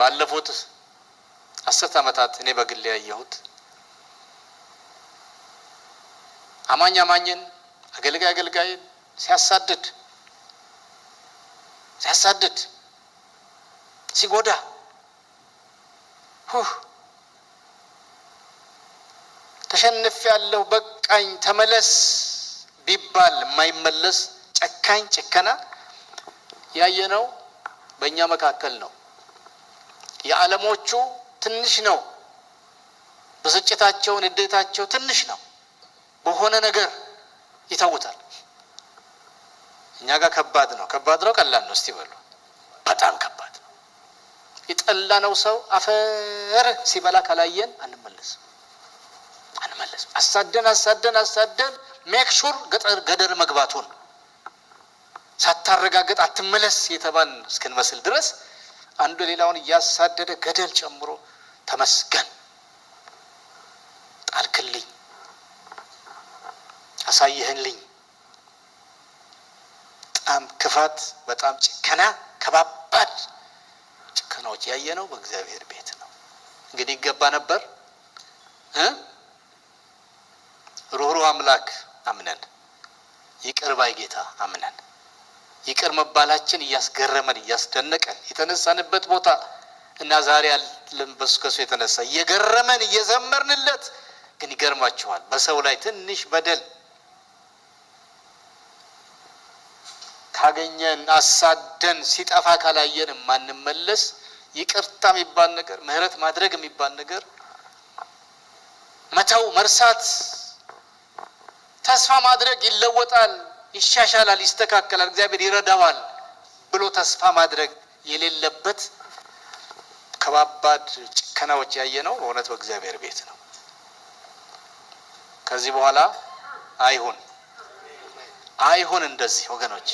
ባለፉት 10 ዓመታት እኔ በግሌ ያየሁት አማኝ አማኝን፣ አገልጋይ አገልጋይን ሲያሳድድ ሲያሳድድ ሲጎዳ፣ ሁህ ተሸንፌያለሁ፣ በቃኝ፣ ተመለስ ቢባል የማይመለስ ጨካኝ ጭከና ያየነው በእኛ መካከል ነው። የዓለሞቹ ትንሽ ነው። ብስጭታቸው፣ ንዴታቸው ትንሽ ነው። በሆነ ነገር ይተውታል። እኛ ጋር ከባድ ነው። ከባድ ነው። ቀላል ነው? እስቲ በሉ። በጣም ከባድ ነው። የጠላነው ሰው አፈር ሲበላ ካላየን አንመለስም፣ አንመለስም። አሳደን አሳደን አሳደን make sure ገጠር ገደል መግባቱን ሳታረጋግጥ አትመለስ የተባልን እስክንመስል ድረስ አንዱ ሌላውን እያሳደደ ገደል ጨምሮ ተመስገን ጣልክልኝ፣ አሳየህልኝ። በጣም ክፋት፣ በጣም ጭከና፣ ከባባድ ጭከናዎች ያየነው በእግዚአብሔር ቤት ነው። እንግዲህ ይገባ ነበር እ ሩህሩህ አምላክ አምነን፣ ይቅር ባይ ጌታ አምነን፣ ይቅር መባላችን እያስገረመን እያስደነቀን፣ የተነሳንበት ቦታ እና ዛሬ ያለን በሱ ከሱ የተነሳ እየገረመን እየዘመርንለት፣ ግን ይገርማችኋል፣ በሰው ላይ ትንሽ በደል ካገኘን አሳደን ሲጠፋ ካላየን የማንመለስ፣ ይቅርታ የሚባል ነገር፣ ምህረት ማድረግ የሚባል ነገር፣ መተው፣ መርሳት፣ ተስፋ ማድረግ፣ ይለወጣል፣ ይሻሻላል፣ ይስተካከላል፣ እግዚአብሔር ይረዳዋል ብሎ ተስፋ ማድረግ የሌለበት ከባባድ ጭከናዎች ያየነው በእውነት በእግዚአብሔር ቤት ነው። ከዚህ በኋላ አይሁን፣ አይሁን እንደዚህ ወገኖች፣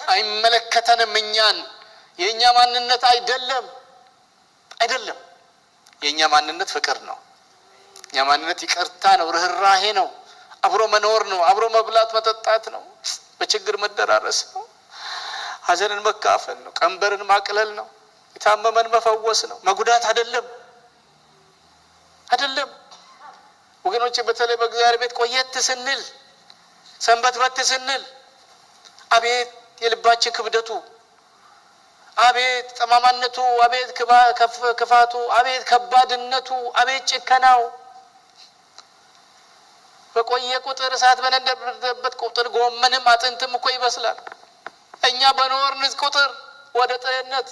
አይመለከተንም። እኛን የእኛ ማንነት አይደለም፣ አይደለም። የእኛ ማንነት ፍቅር ነው። የእኛ ማንነት ይቅርታ ነው፣ ርኅራሄ ነው፣ አብሮ መኖር ነው፣ አብሮ መብላት መጠጣት ነው፣ በችግር መደራረስ ነው፣ ሐዘንን መካፈል ነው፣ ቀንበርን ማቅለል ነው፣ የታመመን መፈወስ ነው። መጉዳት አይደለም፣ አይደለም ወገኖቼ። በተለይ በእግዚአብሔር ቤት ቆየት ስንል፣ ሰንበትበት ስንል፣ አቤት የልባችን ክብደቱ፣ አቤት ጠማማነቱ፣ አቤት ክፋቱ፣ አቤት ከባድነቱ፣ አቤት ጭከናው። በቆየ ቁጥር፣ እሳት በነደደበት ቁጥር ጎመንም አጥንትም እኮ ይበስላል። እኛ በኖርን ቁጥር ወደ ጥሬነት።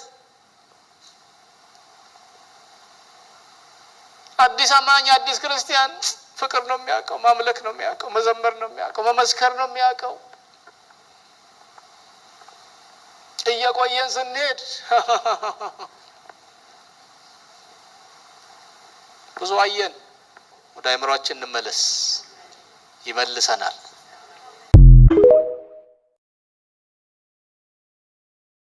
አዲስ አማኝ፣ አዲስ ክርስቲያን ፍቅር ነው የሚያውቀው፣ ማምለክ ነው የሚያውቀው፣ መዘመር ነው የሚያውቀው፣ መመስከር ነው የሚያውቀው። እየቆየን ስንሄድ ብዙ አየን። ወደ አእምሯችን እንመለስ፣ ይመልሰናል።